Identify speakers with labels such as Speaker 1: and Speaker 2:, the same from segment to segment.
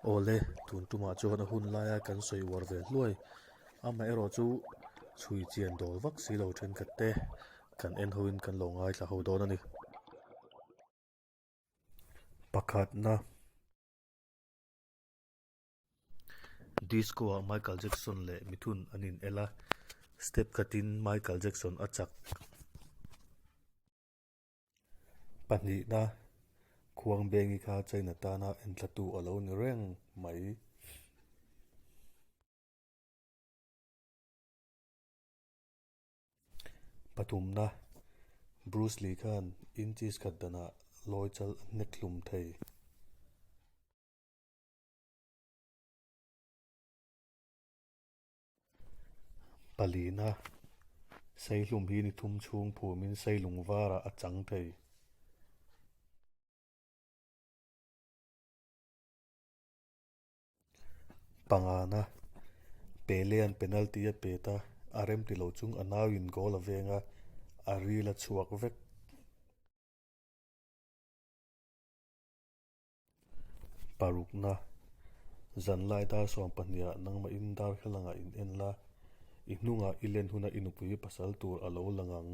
Speaker 1: Awle, tun tumah chuan a hun laia kan sawi uar ve hluai. Amaherawhchu, chhui chian dawl vak si lo thenkhat te kan en hoin kan lo ngaithla ho dawn a ni. Pakhatna. Disco-ah Michael Jackson leh mithun an in el a, step khatin Michael Jackson a chak. Pahnihna, Khuangbengi kha China tana enthlatu a lo ni reng mai. Pathumna, Bruce Lee khan inches khat danah lawi chal a hnek hlum thei. Palina, Seihlum hi ni thum chhung phumin seilung varah a chang thei. Pangana, Pelea'n penalty a pet a, a remti lo chung a nauin goal a veng a, a ril a chhuak vek. Parukna, Zanlai dar 12 ah nangmahin darthlalang ah in en la, i hnungah i len huna i nupui pasal tur a lo lang ang.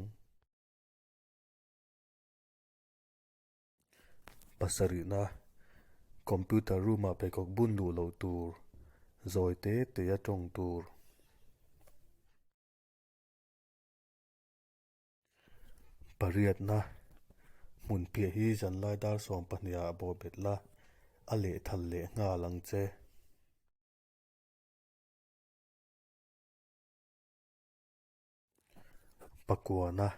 Speaker 1: Pasarihna, Computer room ah pheikhawk bun luh loh tur, zawi te te a tawng tur. Pariatna, Hmunphiah hi zanlai dar 12 ah bawhbet la, a lehthal leh nghal ang che. Pakuana,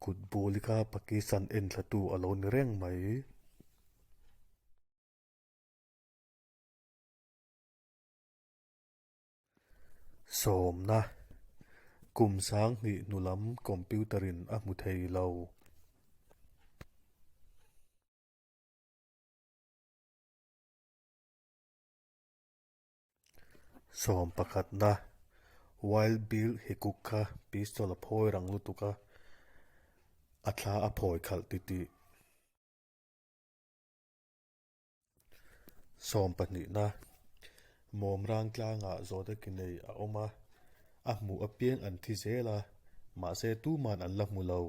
Speaker 1: Kut bul kha Pakistan enthlatu a lo ni reng mai. Sawmna, Kum 2000 hnu lam computer in a hmu thei lo. Sawm pakhatna, Wild Bill Hickok kha pistol a phawi rang lutuk a, a thla a phawi khalh titih. Sawm pahnihna, Mawmrang tlangah zawhte ki nei a awm a, a hmuh apiang an thi zel a, mahse tuman an la hmu lo.